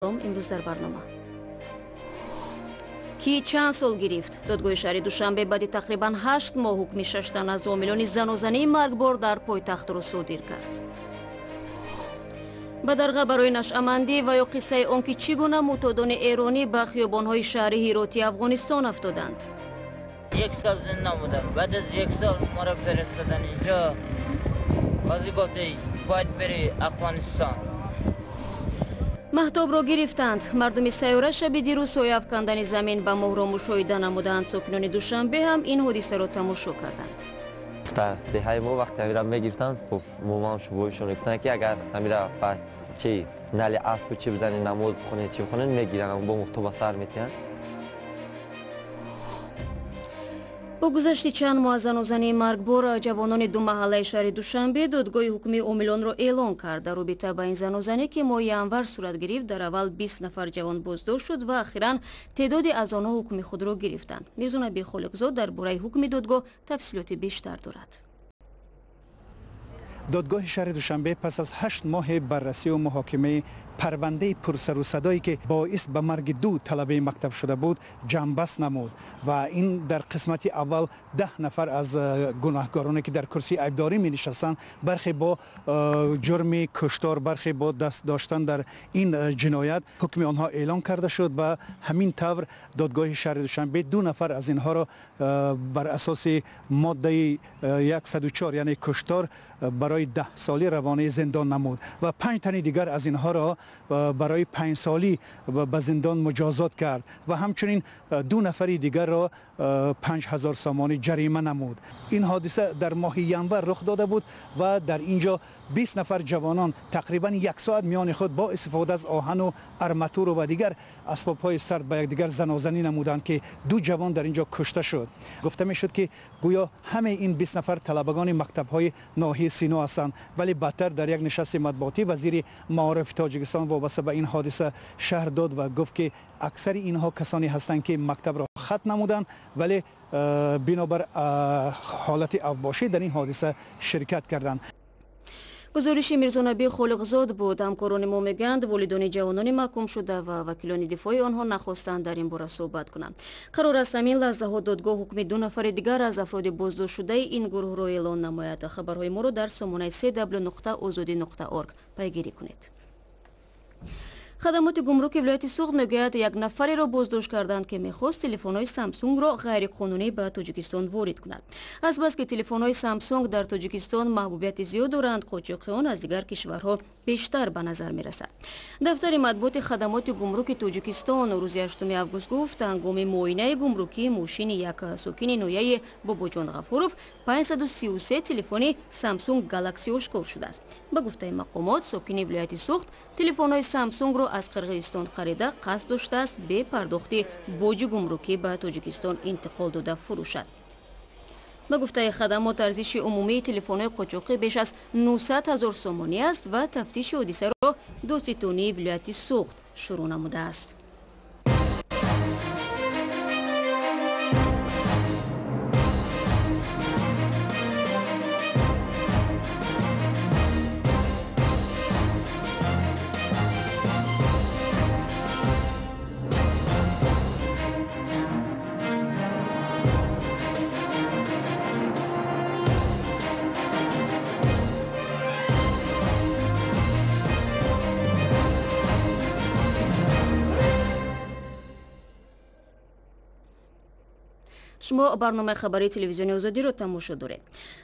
Имрӯз дар барнома ки чанд сол гирифт? Додгоҳи шаҳри Душанбе баъди тақрибан 8 моҳ ҳукми шаш тан аз омилони занозании маргбор дар пойтахтро содир кард. Бадарға барои нашъамандӣ ва ё қиссаи он ки чӣ гуна мӯътодони эронӣ ба хиёбонҳои шаҳри Ҳироти Афғонистон афтоданд. Як сол зиндон будам. Баъд аз як сол маро фиристодан инҷо. Қози гуфт, бояд бери Афғонистон. Маҳтобро гирифтанд. Мардуми сайёра шаби дирӯз соя афкандани замин ба моҳро мушоҳида намуданд. Сокинони Душанбе ҳам ин ҳодисаро тамошо карданд. Дар деҳаи мо вақте ҳамира мегирифтанд, хуб, момам шубоишон гуфтанд, ки агар ҳамира ба чи нали аспу чи бизани, намоз бихонед, чи бихонед, мегиранд, бо мухто ба сар метиҳанд. Бо гузашти чанд моҳ аз занозании маргбор ҷавонони ду маҳаллаи шаҳри Душанбе, додгоҳи ҳукми омилонро эълон кард. Дар робита ба ин занозанӣ, ки моҳи январ сурат гирифт, дар аввал 20 нафар ҷавон боздошт шуд ва ахиран теъдоде аз онҳо ҳукми худро гирифтанд. Мирзонаби Холиқзод дар бораи ҳукми додгоҳ тафсилоти бештар дорад. Додгоҳи шаҳри Душанбе пас аз 8 моҳи баррасию муҳокимаи парвандаи пурсарусадое, ки боис ба марги ду талабаи мактаб шуда буд, ҷамъбаст намуд. Ва ин дар қисмати аввал 10 нафар аз гунаҳкороне, ки дар курсии айбдорӣ менишастанд, бархе бо ҷурми куштор, бархе бо даст доштан дар ин ҷиноят, ҳукми онҳо эълон карда шуд. Ва ҳамин тавр додгоҳи шаҳри Душанбе ду нафар аз инҳоро бар асоси моддаи 104, яъне куштор, барои 10 солӣ равонаи зиндон намуд ва панҷ тани дигар аз инҳоро барои 5 солӣ ба зиндон муҷозот кард ва ҳамчунин ду нафари дигарро 5000 сомонӣ ҷарима намуд. Ин ҳодиса дар моҳи январ рух дода буд ва дар ин ҷо 20 нафар ҷавонон тақрибан як соат миёни худ бо истифода аз оҳану арматуру ва дигар асбобҳои сард ба якдигар занозанӣ намуданд, ки ду ҷавон дар ин ҷо кушта шуд. Гуфта мешуд, ки гӯё ҳамаи ин 20 нафар талабагони мактабҳои ноҳияи Сино ҳастанд, вале баъдтар дар як нишасти матбуотӣ вазири маорифи Тоҷикистон вобаста ба ин ҳодиса шарҳ дод ва гуфт, ки аксари инҳо касоне ҳастанд, ки мактабро хатм намуданд, вале бинобар ҳолати авбошӣ дар ин ҳодиса ширкат карданд. Гузориши Мирзонаби Холиқзод буд. Ҳамкорони мо мегӯянд, волидони ҷавонони маҳкумшуда ва вакилони дифои онҳо нахостанд дар ин бора суҳбат кунанд. Қарор аст, ҳамин лаҳзаҳо додгоҳ ҳукми ду нафари дигар аз афроди боздоштшудаи ин гурӯҳро эълон намояд. Хабарҳои моро дар сомонаи cw.ozodi.org пайгирӣ кунед. Хадамоти гумруки вилояти Суғд мегӯяд, як нафареро боздошт карданд, ки мехост телефонҳои Самсунгро ғайриқонунӣ ба Тоҷикистон ворид кунад. Азбаски телефонҳои Самсунг дар Тоҷикистон маҳбубияти зиёд доранд, қочоқи он аз дигар кишварҳо бештар ба назар мерасад. Дафтари матбуоти хадамоти гумруки Тоҷикистон рӯзи 8 август гуфт, ҳангоми муоинаи гумрукии мошини як сокини ноҳияи Бобоҷон Ғафуров 533 телефони Самсунг Галакси ошкор шудааст. Ба гуфтаи мақомот, сокини вилояти Суғд телефонҳои Самсунгро аз Қирғизистон харида, қасд доштааст бе пардохти боҷи гумрукӣ ба Тоҷикистон интиқол дода фурӯшад. Ба гуфтаи хадамот, арзиши умумии телефонҳои қочоқӣ беш аз 900 ҳазор сомонӣ аст ва тафтиши ҳодисаро додситонии вилояти Суғд шурӯъ намудааст. Шумо барномаи хабарии телевизиони Озодиро тамошо доред.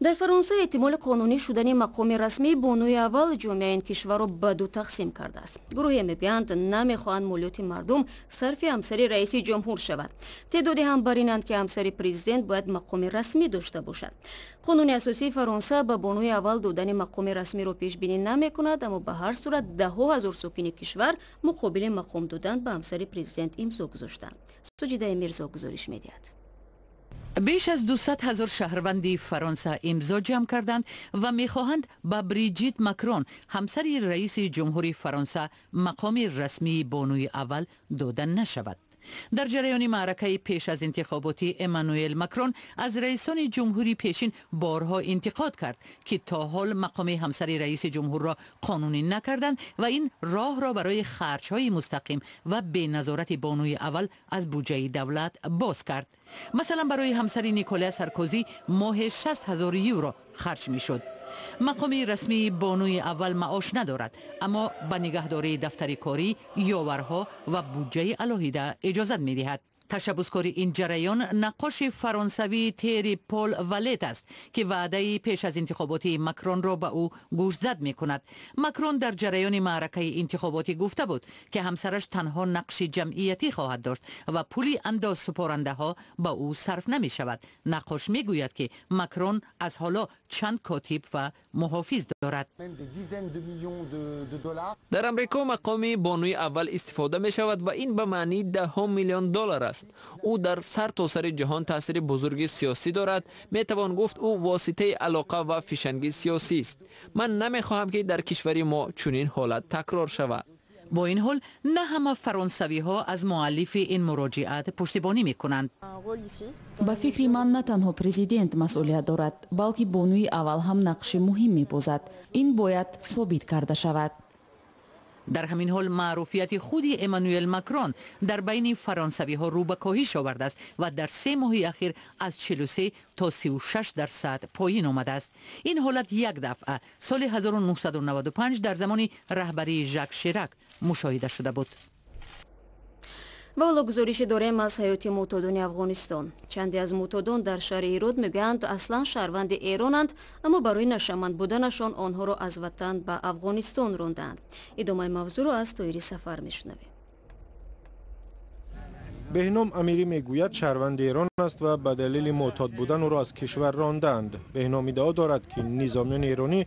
Дар Фаронса эҳтимоли қонунӣ шудани мақоми расмии бонуи аввал ҷомеаи ин кишварро ба ду тақсим кардааст. Гурӯҳе мегӯянд, намехоҳанд молиёти мардум сарфи ҳамсари раиси ҷумҳур шавад. Теъдоде ҳам бар инанд, ки ҳамсари президент бояд мақоми расмӣ дошта бошад. Қонуни асосии Фаронса ба бонуи аввал додани мақоми расмиро пешбинӣ намекунад, аммо ба ҳар сурат даҳҳо ҳазор сокини кишвар муқобили мақом додан ба ҳамсари президент имзо гузоштанд. Суҷидаи Мирзо гузориш медиҳад. Беш аз 200 ҳазор шаҳрванди Фаронса имзо ҷамъ карданд ва мехоҳанд ба Бриҷит Макрон, ҳамсари раиси ҷумҳури Фаронса, мақоми расмии бонуи аввал дода нашавад. Дар ҷараёни маъракаи пеш аз интихоботӣ Эммануэл Макрон аз раисони ҷумҳури пешин борҳо интиқод кард, ки то ҳол мақоми ҳамсари раиси ҷумҳурро қонунӣ накарданд ва ин роҳро барои харҷҳои мустақим ва беназорати бонуи аввал аз буҷаи давлат боз кард. Масалан, барои ҳамсари Николя Саркозӣ моҳе 60 ҳазор евро харҷ мешуд. Мақоми расмии бонуи аввал маош надорад, аммо ба нигаҳдории дафтари корӣ, ёварҳо ва буҷаи алоҳида иҷозат медиҳад. Ташаббускори ин ҷараён наққоши фаронсавии Тери Пол Валет аст, ки ваъдаи пеш аз интихоботии Макронро ба ӯ гӯшзад мекунад. Макрон дар ҷараёни маъракаи интихоботӣ гуфта буд, ки ҳамсараш танҳо нақши ҷамъиятӣ хоҳад дошт ва пули андозсупорандаҳо ба ӯ сарф намешавад. Наққош мегӯяд, ки Макрон аз ҳоло чанд котиб ва муҳофиз дорад. Дар Амрико мақоми бонуи аввал истифода мешавад ва ин ба маънии даҳҳо миллион доллар аст. Ӯ дар сар то сари ҷаҳон таъсири бузурги сиёсӣ дорад. Метавон гуфт, ӯ воситаи алоқа ва фишанги сиёсист. Ман намехоҳам, ки дар кишвари мо чунин ҳолат такрор шавад. Бо ин ҳол, на ҳама фаронсавиҳо аз муаллифи ин муроҷиат пуштибонӣ мекунанд. Ба фикри ман, на танҳо президент масъулият дорад, балки бонуи аввал ҳам нақши муҳим мебозад. Ин бояд собит карда шавад. Дар ҳамин ҳол, маъруфияти худи Эммануэл Макрон дар байни фаронсавиҳо рӯ ба коҳиш овардааст ва дар 3 моҳи ахир аз 43 то 36% поин омадааст. Ин ҳолат як дафъа соли 1995 дар замони раҳбарии Жак Ширак мушоҳида шуда буд. Ва ҳоло гузорише дорем аз ҳаёти мӯътодони Афғонистон. Чанде аз мӯътодон дар шаҳри Ҳирот мегӯянд, аслан шаҳрванди Эронанд, аммо барои нашъаманд буданашон онҳоро аз ватан ба Афғонистон рондаанд. Идомаи мавзӯъро аз Тоири Сафар мешунавем. Беҳном Амирӣ мегӯяд, шаҳрванди Эрон аст ва ба далели мӯътод будан ӯро аз кишвар рондаанд. Беҳном иддао дорад, ки низомиёни эронӣ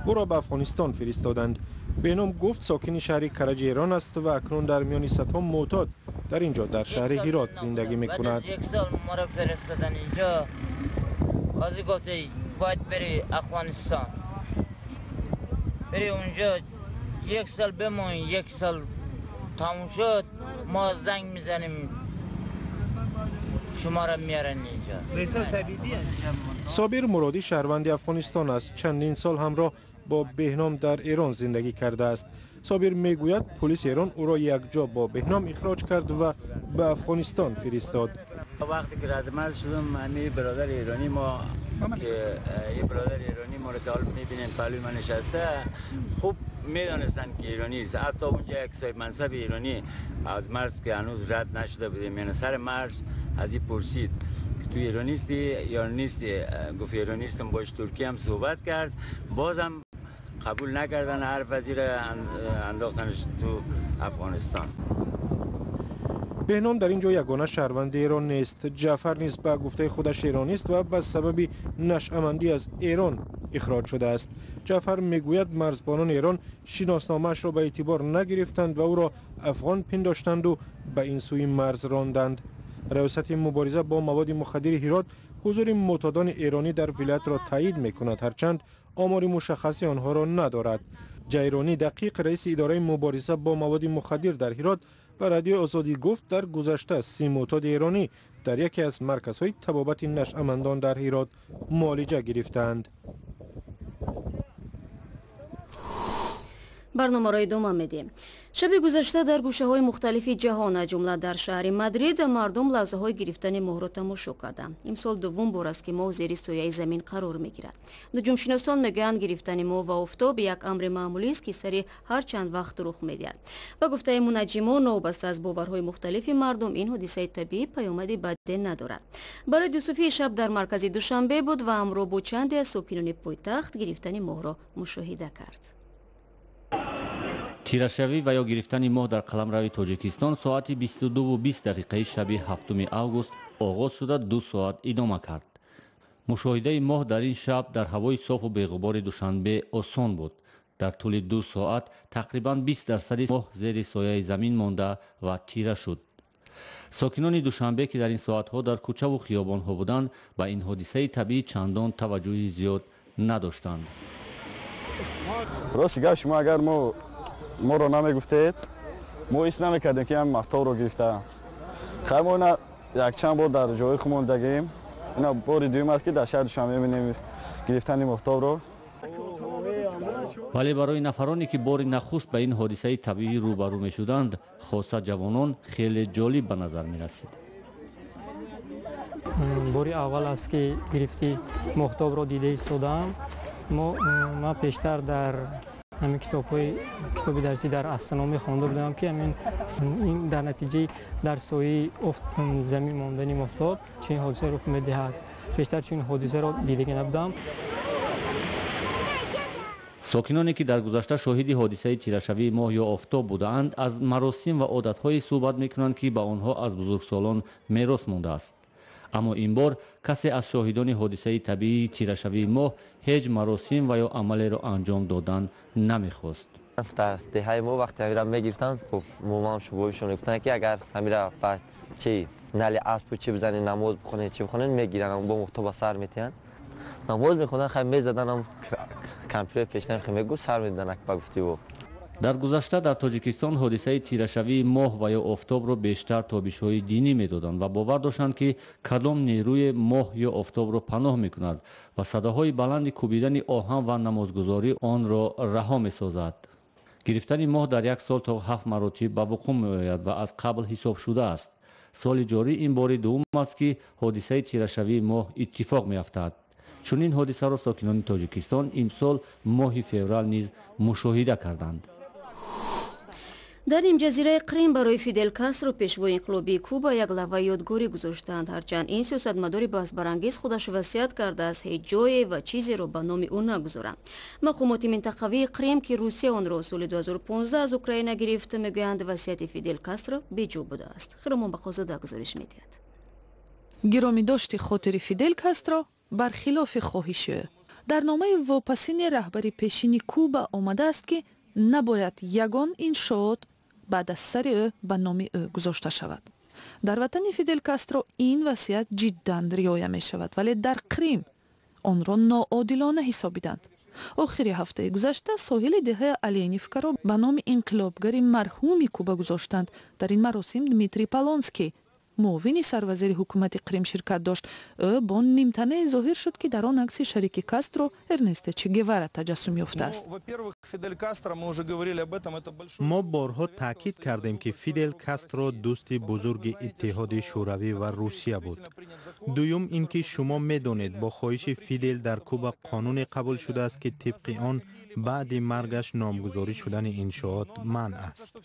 ӯро ба Афғонистон фиристоданд. Беҳном гуфт, сокини шаҳри Караҷи Эрон аст ва акнун дар миёни садҳо мӯътод дар ин ҷо дар шаҳри Ҳирот зиндагӣ мекунад. Як сол моро фиристодан инҷо, қозӣ гуфт, бояд бери Афғонистон, бери унҷо як сол бимон, як сол тамом шуд, мо занг мезанем, шуморо меаранд инҷо. Собир Муродӣ шаҳрванди Афғонистон аст. Чандин сол ҳамроҳ бо Беҳном дар Эрон зиндагӣ кардааст. Собир мегӯяд, пулиси Эрон ӯро якҷо бо Беҳном ихроҷ кард ва ба Афғонистон фиристод. وقتی که ردمرز شدم، همین برادر ایرانی ما که یه برادر ایرانی ما رو که حال میبینین پهلوی من نشسته، خوب میدانستن که ایرانی است. حتی اونجا یک صاحب منصب ایرانی از مرز که هنوز رد نشده بودیم، یعنی سر مرز از این پرسید که تو ایرانی هستی یا نیستی؟ گفت ایرانی هستم. باش ترکی هم صحبت کرد، بازم قبول نکردن، حرف وزیر انداختنش تو افغانستان. Беҳном дар ин ҷо ягона шаҳрванди Эрон нест. Ҷаъфар низ ба гуфтаи худаш эронист ва ба сабаби нашъамандӣ аз Эрон ихроҷ шудааст. Ҷаъфар мегӯяд, марзбонони Эрон шиносномаашро ба эътибор нагирифтанд ва ӯро афғон пиндоштанду ба ин сӯи марз ронданд. Раёсати мубориза бо маводи мухаддири Ҳирот ҳузури мӯътодони эронӣ дар вилоятро таъид мекунад, ҳарчанд омори мушаххаси онҳоро надорад. Ҷайронӣ Дақиқ, раиси идораи мубориза бо маводи мухаддир дар Ҳирот, ба Радиои Озодӣ гуфт, дар гузашта 30 мӯътоди эронӣ дар яке аз марказҳои табобати нашъамандон дар Ҳирот муолиҷа гирифтаанд. Барномаро идома медиҳем. Шаби гузашта дар гӯшаҳои мухталифи ҷаҳон, аз ҷумла дар шаҳри Мадрид, мардум лаҳзаҳои гирифтани моҳро тамошо карданд. Имсол дуввум бор аст, ки моҳ зери сояи замин қарор мегирад. Нуҷумшиносон мегӯянд, гирифтани моҳ ва офтоб як амри маъмулист, ки сари ҳар чанд вақт рух медиҳад. Ба гуфтаи мунаҷҷимон, новобаста аз боварҳои мухталифи мардум, ин ҳодисаи табиӣ паёмади бадде надорад. Барои Юсуфии шаб дар маркази Душанбе буд ва ҳамроҳ бо чанде аз сокинони пойтахт гирифтани моҳро мушоҳида кард. Тирашавӣ ва ё гирифтани моҳ дар қаламрави Тоҷикистон соати 22:20 шаби 7 август оғоз шуда, 2 соат идома кард. Мушоҳидаи моҳ дар ин шаб дар ҳавои софу беғубори Душанбе осон буд. Дар тӯли 2 соат тақрибан 20% моҳ зери сояи замин монда ва тира шуд. Сокинони Душанбе, ки дар ин соатҳо дар кӯчаву хиёбонҳо буданд, ба ин ҳодисаи табиӣ чандон таваҷҷӯҳи зиёд надоштанд. Рости гап, шумо агар моро намегуфтед, мо ҳис намекардем, ки ҳам махтобро гирифта. Хай мо ина якчанд бор дар ҷои худмон дагем. Ина бори дуюм аст, ки дар шаҳри Душанбе мебинем гирифтани моҳтобро. Вале барои нафароне, ки бори нахуст ба ин ҳодисаи табиӣ рӯбарӯ мешуданд, хоса ҷавонон, хеле ҷолиб ба назар мерасид. Бори аввал аст, ки гирифти моҳтобро дида истодаам. Ман пештар дар ҳамин китобҳои китоби дарсӣ дар астрономӣ хонда будам, ки ҳамин дар натиҷаи дар сояи замин мондани моҳтоб чунин ҳодиса рух медиҳад. Пештар чунин ҳодисаро дидагӣ набудам. Сокиноне, ки дар гузашта шоҳиди ҳодисаи тирашавии моҳ ё офтоб будаанд, аз маросим ва одатҳое суҳбат мекунанд, ки ба онҳо аз бузургсолон мерос мондааст. Аммо ин бор касе аз шоҳидони ҳодисаи табиии тирашавии моҳ ҳеҷ маросим ва ё амалеро анҷом додан намехост. Дар деҳаи мо вақте ҳамира мегирифтанд, хуб, момам шубоишон мегуфтанд, ки агар ҳамира ба чи нали аспу чи бизанӣ, намоз бихонед, чи бихонед, мегиранд, бо мухто ба сар метиҳанд. Намоз мехонданд, хай мезаданам компютер пешнам, хай мегуфт, сар медиданак ба гуфти ӯ. Дар гузашта дар Тоҷикистон ҳодисаи тирашавии моҳ ва ё офтобро бештар тобишҳои динӣ медоданд ва бовар доштанд, ки кадом нерӯе моҳ ё офтобро паноҳ мекунад ва садоҳои баланди кӯбидани оҳан ва намозгузорӣ онро раҳо месозад. Гирифтани моҳ дар як сол то 7 маротиб ба вуқӯъ меояд ва аз қабл ҳисоб шудааст. Соли ҷорӣ ин бори дуввум аст, ки ҳодисаи тирашавии моҳ иттифоқ меафтад. Чунин ҳодисаро сокинони Тоҷикистон имсол моҳи феврал низ мушоҳида карданд. Дар нимҷазираи Қрим барои Фидел Кастро, пешвои инқилобии Куба, як лавҳаи ёдгорӣ гузоштанд. Ҳарчанд ин сиёсатмадори баҳсбарангез худаш васият кардааст, ҳеҷ ҷое ва чизеро ба номи ӯ нагузоранд. Мақомоти минтақавии Қрим, ки Русия онро соли 2015 аз Украина гирифт, мегӯянд, васияти Фидел Кастро беҷо будааст. Хиромон Бақозода гузориш медиҳад. Гиромӣ дошти хотири Фидел Кастро бархилофи хоҳиши ӯ. Дар номаи вопасини раҳбари пешини Куба омадааст, ки набояд ягон иншоот баъд аз сари ӯ ба номи ӯ гузошта шавад. Дар ватани Фидел Кастро ин васият ҷиддан риоя мешавад, вале дар Қрим онро ноодилона ҳисобиданд. Охири ҳафтаи гузашта соҳили деҳаи Оленевкаро ба номи инқилобгари марҳуми Куба гузоштанд. Дар ин маросим Дмитрий Полонский, муовини сарвазири ҳукумати Қрим, ширкат дошт. Ӯ бо нимтанае зоҳир шуд, ки дар он акси шарики Кастро, Эрнесто Че Гевара, таҷассум ёфтааст. Мо борҳо таъкид кардем, ки Фидел Кастро дӯсти бузурги Иттиҳоди Шӯравӣ ва Русия буд. Дуюм ин ки шумо медонед, бо хоҳиши Фидел дар Куба қонуне қабул шудааст, ки тибқи он баъди маргаш номгузорӣ шудани иншоот манъ аст.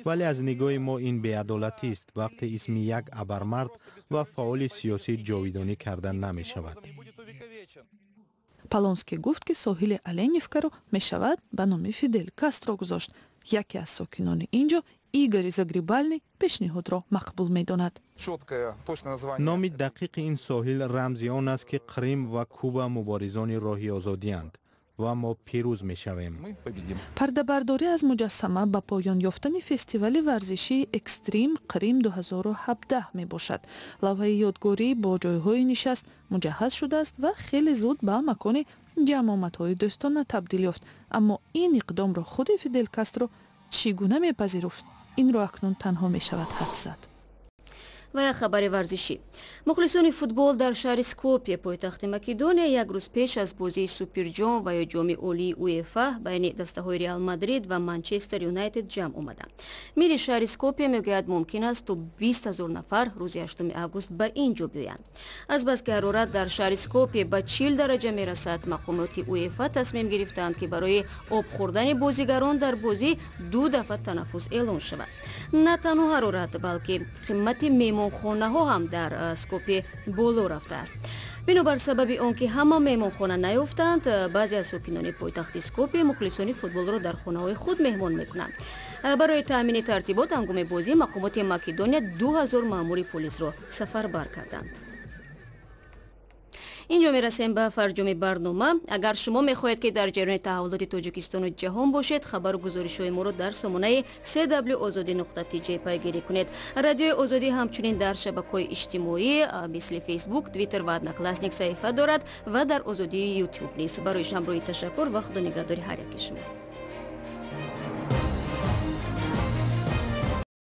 Вале аз нигоҳи мо ин беадолатист, вақте исми як абармард ва фаъоли сиёсӣ ҷовидонӣ карда намешавад. Полонский гуфт, ки соҳили Оленевкаро мешавад ба номи Фидел Кастро гузошт. Яке аз сокинони ин ҷо, Игори Загребальный, пешниҳодро мақбул медонад. Номи дақиқи ин соҳил рамзи он аст, ки Қрим ва Куба муборизони роҳи озодиянд ва мо пирӯз мешавем. Пардабардорӣ аз муҷассама ба поён ёфтани фестивали варзишии «Экстрим Қрим 2017» мебошад. Лавҳаи ёдгорӣ бо ҷойҳои нишаст муҷаҳҳаз шудааст ва хеле зуд ба макони ҷамъомадҳои дӯстона табдил ёфт. Аммо ин иқдомро худи Фидел Кастро чӣ гуна мепазируфт, инро акнун танҳо мешавад ҳадс зад. Ва як хабари варзишӣ. Мухлисони футбол дар шаҳри Скопье, пойтахти Македония, як рӯз пеш аз бозии суперҷом ва ё ҷоми олии УЕФА байни дастаҳои Реал Мадрид ва Манчестер Юнайтед ҷамъ омаданд. Мири шаҳри Скопье мегӯяд, мумкин аст то 20 000 нафар рӯзи 8 август ба ин ҷо биёянд. Азбаски ҳарорат дар шаҳри Скопье ба 40 дараҷа мерасад, мақомоти УЕФА тасмим гирифтаанд, ки барои об хӯрдани бозигарон дар бозӣ ду дафъа танаффус эълон шавад. На танҳо ҳарорат, балки қимати меҳмонхонаҳо ҳам дар Скопье боло рафтааст. Бинобар сабаби он ки ҳама меҳмонхона наёфтанд, баъзе аз сокинони пойтахти Скопье мухлисони футболро дар хонаҳои худ меҳмон мекунанд. Барои таъмини тартибот ҳангоми бозӣ мақомоти Македония 2000 маъмури полисро сафарбар карданд. Инҷо мерасем ба фарҷоми барнома. Агар шумо мехоҳед, ки дар ҷараёни таҳаввулоти Тоҷикистону ҷаҳон бошед, хабару гузоришҳои моро дар сомонаи cw озодӣ нуқта tj пайгирӣ кунед. Радиои Озодӣ ҳамчунин дар шабакаҳои иҷтимоӣ, мисли Фейсбук, Твиттер ва Одноклассник саҳифа дорад ва дар Озодии Ютуб низ. Барои ҳамроҳӣ ташаккур ва худо нигаҳдори ҳар яки шумо.